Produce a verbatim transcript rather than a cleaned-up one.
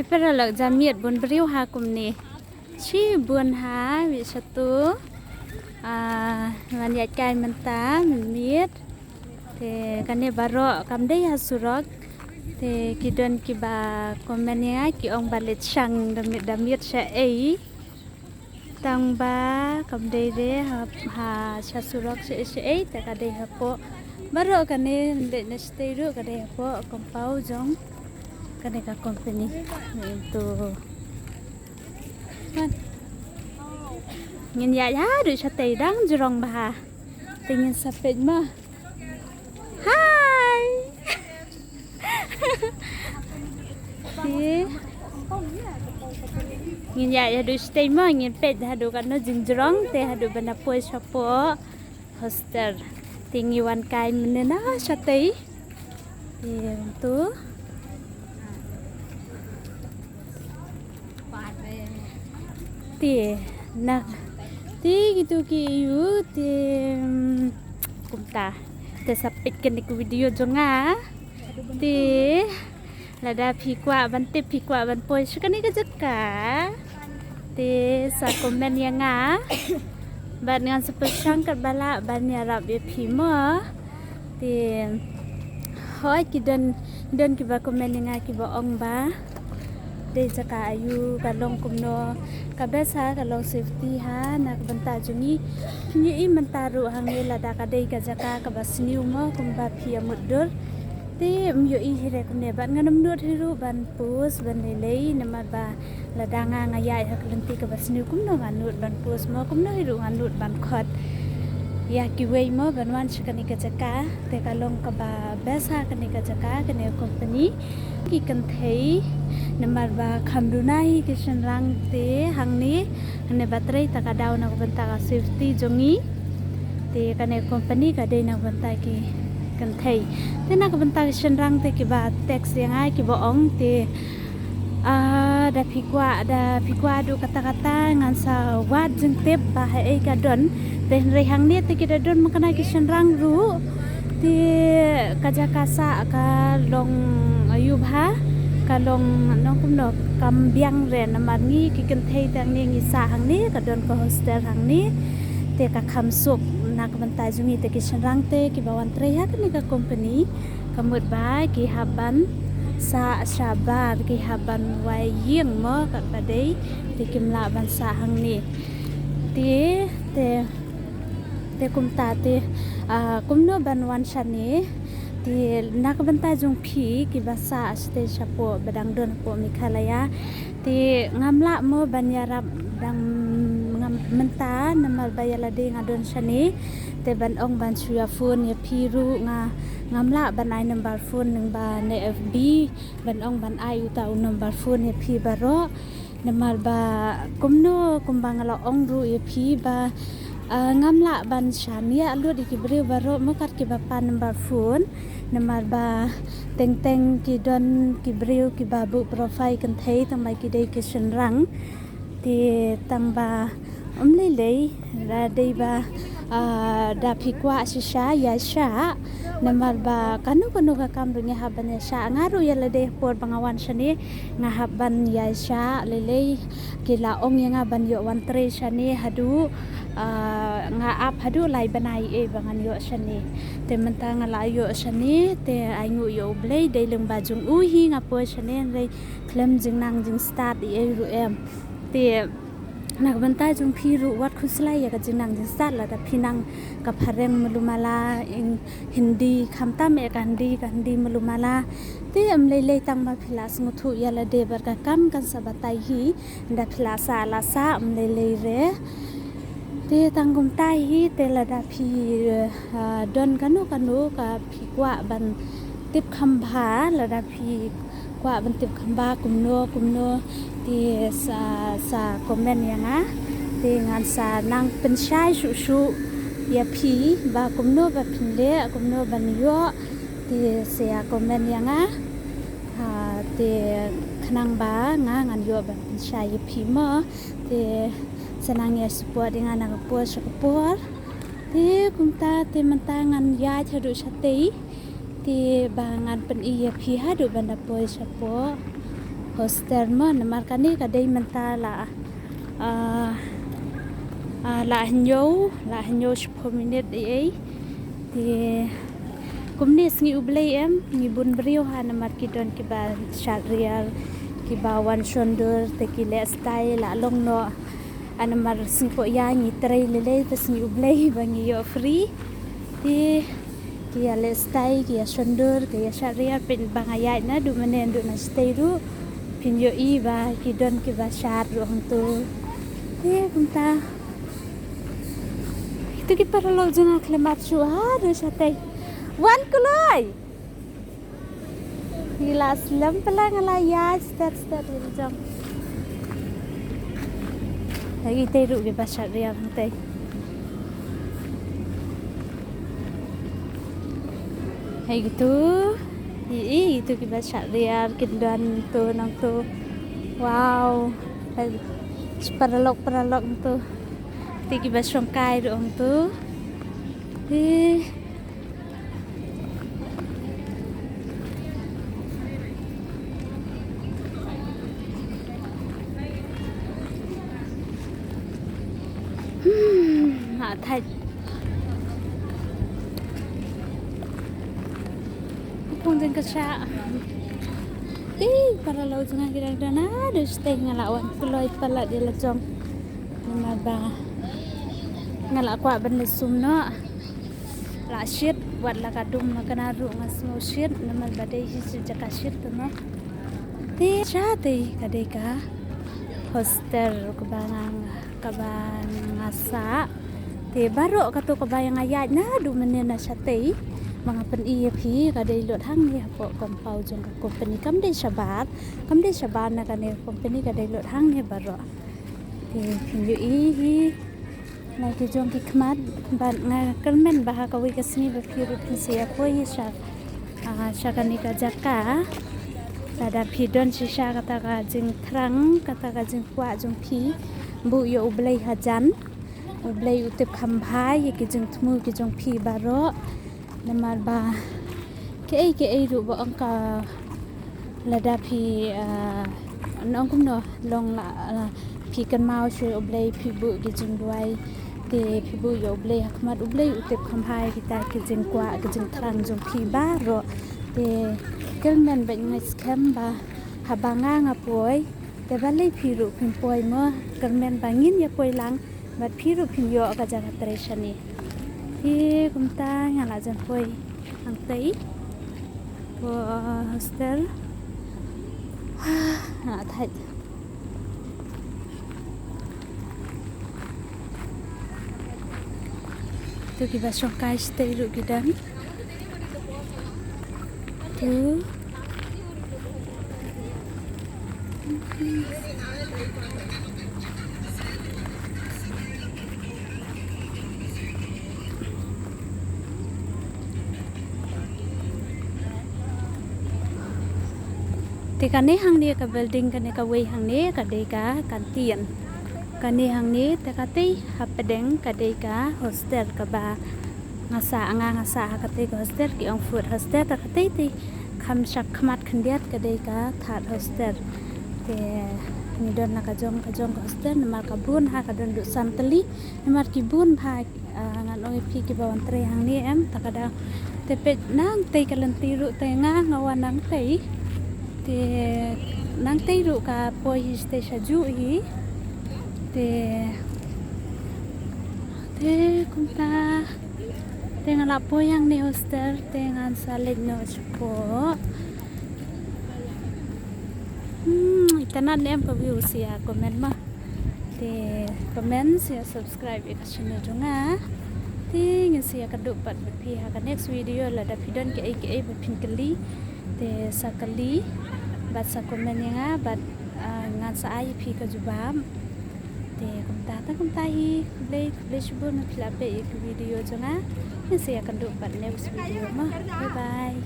Paralok, ja miet bun briew ha kumne. Shibun ha, mih shatu. Ah, wan ïaid kai mynta mynmiet. Te kane baroh kam dei ha surok. Te ki don kiba comment ïa nga, ki ong ba leit shang da miet, da miet shaei. Tang ba kam dei re ha, ha sha surok shaei shaei, te ka dei hapoh. Baroh kane leit na shatei ruh ka dei hapoh compound jong kane ka company. Ngin ïaid haduh shatei, dang jrong bha. Te ngin sa peit mo. Hai. Te ngin ïaid haduh shatei mo, ngin peit haduh katno jingjrong, te haduh ban da poi shapoh hostel. Te ngi wan kai mynne na shatei. Te tu. Te na, te kitu ki ïu te, mm, kumta. Te sa peit kane ka video jong nga. Te lada phi kwah ban tip, phi kwah ban poi sha kane ka jaka, te sa comment ïa nga. Bad ngan sa pyrshang katba lah ban ïarap ïa phi mo. Te hooid, ki don, don kiba comment ïa nga kiba ong ba dei jaka aïu, ka long kumno, ka best ha, ka long safety ha na ka bynta jong ngi. Phin ïohi mynta ruh hangne, lada ka dei ka jaka kaba sniew mo, kumba phi ïa mutdur, te ym ïohi hi re kumne. Bad ngan ym nud hi ruh ban post ban lei lei, namar ba lada nga, nga ïaid ha ka lynti kaba sniew, kumno ngan nud ban post mo, kumno hi ruh ngan nud ban khot ïa kiwei mo ban wan sha kane ka jaka. Te ka long kaba best ha kane ka jaka, kane ka company. Ki kynthei, namar ba kham duna hi ki shynrang te hangne, hangne ba trei, ta ka daw na ka bynta ka safety jong ngi. Te kane ka company ka dei na ka bynta ki kynthei. Te na ka bynta ki shynrang te kiba text ïa nga kiba ong te, ah, da phi kwah, da phi kwah haduh katta katta, ngan sa wad jingtip ba haei ka don. Te hynrei hangne te ki da don makna ki shynrang ruh. Te ka jaka sah ka long aïu bha, ka long nong kumno, kam biang re, namar ngi ki kynthei te hangne ngi sah hangne, ka don ka hostel hangne. Te ka kham suk na ka bynta jong ngi, te ki shynrang te kiba wan trei ha kane ka company, ka mut ba ki hap ban sah shabar, ki hap ban wai ïing mo, katba dei, te kim lah ban sah hangne. Te, te, te kumta te, ah, kumno ban wan shane. Te na ka bynta jong phi kiba sah shatei shapoh, ba dang don hapoh Meghalaya, te ngam lah mo ban ïarap dang ngam mynta, namar ba ïa lade nga don shane. Te ban ong ban shu ïa phone ïa phi ruh nga, ngam lah ban ai number phone, nang ba na F B ban ong ban ai uta u number phone ïa phi baroh. Namar ba kumno, kumba nga la ong ruh ïa phi ba, ah, ngam lah ban shaniah lut ïa ki briew baroh mo, kat kiba pan number phone. Namar ba teng teng ki don ki briew kiba buh profile kynthei, tang ba ki dei ki shynrang. Te tang ba ym lei lei, da dei ba, ah, da phi kwah shisha ïa shah. Namar ba kano kano ka kam ruh ngi hap ban ïa shah. Nga ruh ïa lade por ba nga wan shane nga hap ban ïa shah lei lei. Ki la ong ïa nga ban ïoh wan trei shane haduh, ah, nga ap haduh lai bnai ei ba ngan ïoh shane. Te mynta nga la ïoh shane, te ai nguh ïa U Blei, dei lyngba jong u hi nga poi shane, hynrei khlem jingnang jingstad ei ei ruh em. Te na ka bynta jong phi ruh wat khuslai ïa ka jingnang jingstad, lada phi nang ka phareng malu mala, Hindi, khamtam eh ka Hindi, ka Hindi malu mala. Te ym lei lei, tang ba phi la sngewthuh ïa lade bad ka kam kan sa batai hi. Da phi la sah la sah, ym lei lei re. Te tang kumta hi, te lada phi, ah, don kano kano ka phi kwah ban tip kham bha, lada phi kwah ban tip kham bha kumno kumno, te sa, sa comment ïa nga. Te ngan sa nang pynshai shuh shuh ïa phi ba kumno ba phin leh, kumno ban ïoh, te sa ïa comment ïa nga. Ha, te khnang ba nga ngan ïoh ban pynshai ïa phi mo. Te sa nang ïa support ïa nga na ka por sha ka por. Te kumta te mynta ngan ïaid haduh shatei. Te ba ngan pyni ïa phi haduh ban da poi shapoh. Hostel mo, namar kane ka dei mynta la, ah, ah, la hynñiew, la hynñiew shiphew minit ei ei. Te kumne sngi U Blei em, ngi bun briew ha namar ki don kiba shad riar, kiba wan shon dur, te ki leh stai la long noh. Ah, namar sngi poh ïa ngi trei lei lei, te sngi U Blei ba ngi ïoh free. Te ki ïa leh stai, ki ïa shon dur, ki ïa shad riar, pynban ïa na du mane du na stai ruh. Phin ïohi ba ki don kiba shad ruh hangto. Te kumta. Itu ki paralok jong nga khlem ap shuh ha, du shatei. Wan kloi. Ngi la slem pala, nga la ïa stet stet ïa jong. Lagi tei ruh kiba shad riar tei. Hai gitu. Ï, ï, itu kiba shad riar kin don tu nangtu. Wow. Hai, paralok paralok tu. Te kiba shongkai ruh tu. Ï. Hmm, nga thait. Pung jingkyrshan. Ih, paralok jong nga ki dang don haduh shatei, nga la wan kloi palat ïa la jong. Namar ba nga la kwah ban leit sum noh. La shit, wat la ka dum ma kane ruh nga sngew shit, namar ba dei hi shi jaka shit tu noh. Te shatei ka dei ka hostel kaba nga, kaba nga sah. Te baroh kato kaba ïa nga ïaid naduh mynne na shatei. Ba nga pyni ïa phi ka dei lut hangne hapoh compound jong ka company, kam dei shabar, kam dei shabar na kane company, ka dei lut hangne baroh. Te phin ïohi hi. Na ki jong ki khmat, bad nga kyrmen ba ha kawei ka sngi ba phi ruh phin sa ïa poi sha, ah, sha kane ka jaka. Lada phi don shisha kata ka jingthrang, kata ka jingkwah jong phi, buh ïa U Blei hajan. U Blei u tip kham bha ïa ki jingthmu ki jong phi baroh. Namar ba kiei kiei ruh ba ong ka lada phi, ah, nong kumno long la, ah, phi kynmaw shuwa ïa U Blei, phi buh ki jingduwai, te phi buh ïa U Blei ha khmat, U Blei u tip kham bha ïa kita ki jingkwah ki jingthrang jong phi baroh. Te kyrmen ba nga ngeit skhem ba haba nga nga poi, te balei phi ruh phin poi mo, kyrmen ba ngin ïa poi lang. Bad phi ruh phin ïoh ka jaka trei shane. Hi kumta nga la jan poi hangtei. Poi hostel. Nga thait. Tu kiba shongkai shatei ruh ki don. Tu. Te kane hangne ka building, kane kawei hangne ka dei ka canteen. Kane hangne te katei hapdeng ka dei ka hostel kaba nga sah, nga nga sah ha katei ka hostel, ki ong food hostel, te katei te kham shakmat khyndiat ka dei ka third hostel. Te ngi don na ka jong ka jong ka hostel, namar ka bun ha, ka don du san tylli, namar ki bun ha. Ah, ngan ong ïa phi kiba wan trei hangne em, ta ka dang. Te peit nangtei ka lynti ruh te nga nga wan nangtei. Te nangtei ruh ka poi hi shatei sha juh hi. Te, te kumta. Te nga la poi hangne hostel, te ngan sa leit noh shapoh. Hmm, itynnad ne em ka view, sa ïa comment ma. Te comment, sa ïa subscribe ïa ka channel jong nga. Te ngin sa ïakynduh pat bad phi ha ka next video, lada phi don kiei kiei ba phin kylli, te sa kylli bad sa comment ïa nga bad, ah, ngan sa ai ïa phi ka jubab. Te kumta, tang kumta hi, khublei, khublei shibun ba phi la peit ïa ka video jong nga. Ngin sa ïakynduh pat next video ma. Bye bye.